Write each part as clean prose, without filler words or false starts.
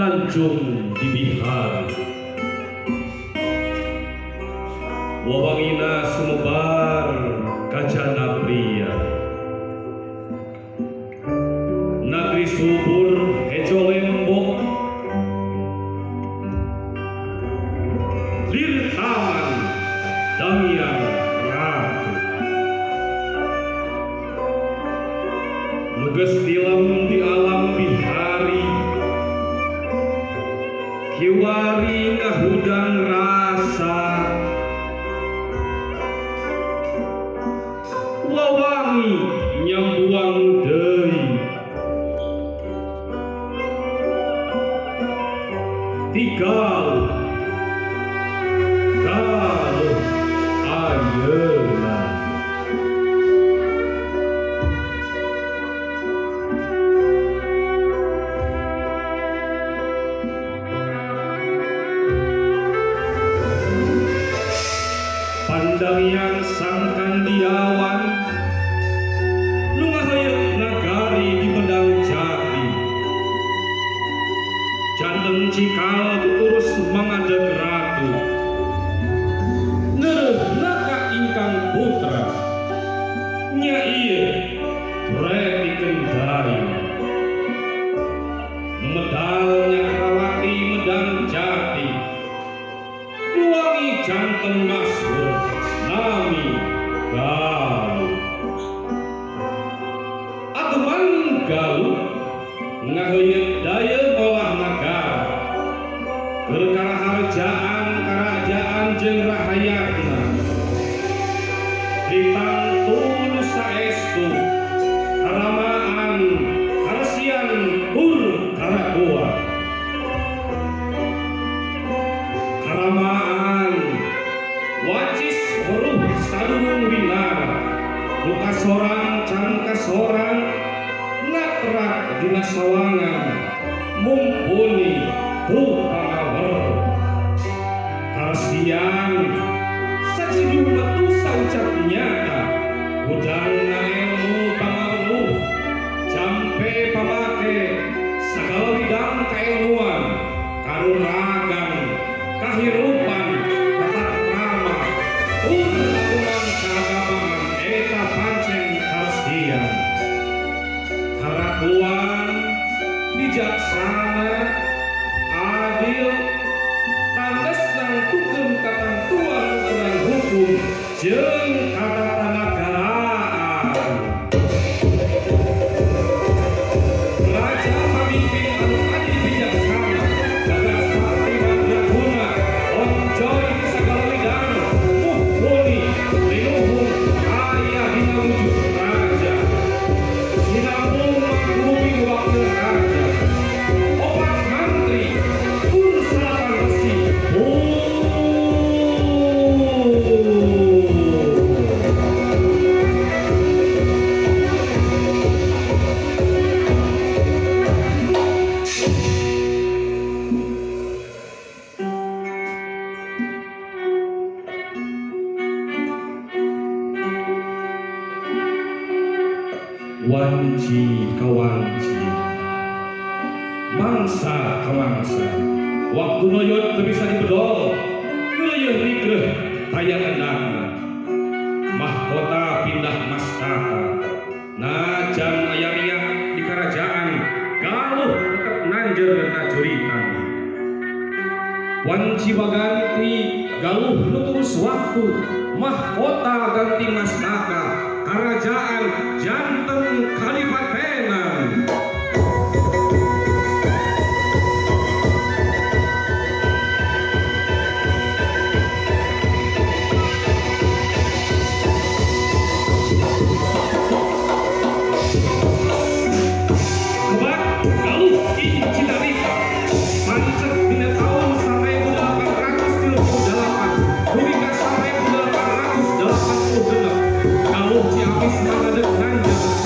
Lancung di bihari. Wawangina sumebar kacana pria. Nagri subur hejo lembok. Lir taman Dangiang Ratu. Nu geus tilem di alam bihari. Kiwari ngahudang rasa. Wawangi nyambuang deui. Tigal Galuh ayeuna. Pandangiang Sang Kandiawan nu ngaheuyeut nagari di Medang Jati. Janten cikal tuturus mangadeg ratu. Neureuhna ka ingkang putra. Nya ieu Preti Kendari. Medal Nyakrawati Medang Jati. Wangi janten masyhur nami Galuh. Ageman Galuh ngaheuyeut daya ngolah nagara. Keur karaharjaan karajaan jeung rahayatna. Tritangtu nu saestu karamaan karesian tur karatuan. Karamaan wacis weruh sadurung winara. Nu kasorang can kasorang natrak dina sawangan mumpuni ku pangawer. Karesian sacidu metu saucap nyata hudangna ilmu pangaweruh jampe pamake sagala widang kailmuan kanuragan kahirupan tata krama tur kagungan kaagamaan eta pancen karesian. Karatuan bijaksana adil tandes nangtukeun katentuan ukuran hukum jeung katatanagaraan. Raja pamimpin anu adil bijaksana gagah sakti mandraguna onjoy di sagala widang mumpuni linuhung aya dina wujud raja. Sinambung mangkubumi wakil raja. Opat mantri tur salapan resi. Wanci kawanci mangsa kamangsa waktu noyot teu bisa dibedol ngeuleuh nigreh taya endangna mahkota pindah mastaka najan aya riak di kerajaan Galuh tetep nanjer najuritan. Wanci baganti Galuh nu terus waktu mahkota ganti mastaka kerajaan janten kadipatenan. Kebak Galuh Ing Cinarita pancet dina tahun 1838 dugi ka 1886. Galuh Ciamis mangadeg nanjer.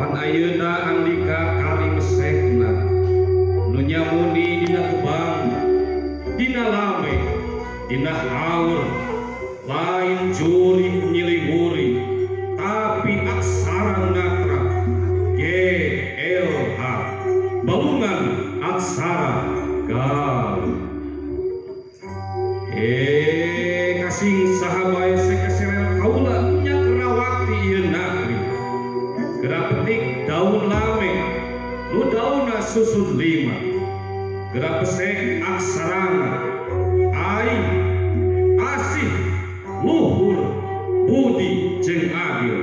Pan ayeuna andika karingsekna nu nyamuni dina gebang, dina lame, dina haur, lain jurig nyiliwuri, tapi aksara natra G L H, balungan aksara Galuh. Eh, kasing saha bae sekeseret kaula nyakrawati ieu nagri. Geura petik daun lame nu daunna susun lima. Geura pesek aksarana aing, asih, luhur, budi jeung adil.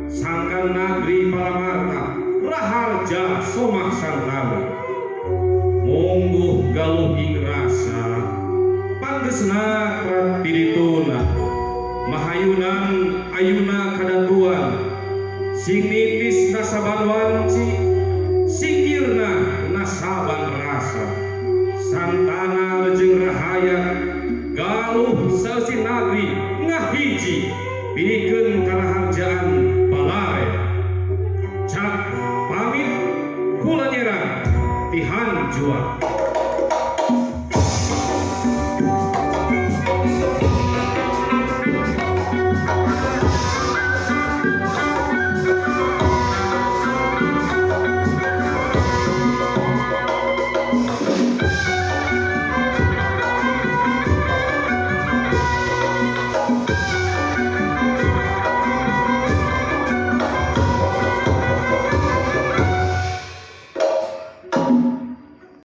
Sangkan nagri Palamarta raharja somah santana. Mungguh Galuh ing rasa panggesna trat pirituna, mahayunan ayuna kadatuan, sing nitis nasaban wanci, singkirna nasaban rasa. Santana rejeng rahayat Galuh saeusi nagri ngahiji pikeun karaharjaan balare. Cak pamit, kula nyerang ti hanjuang.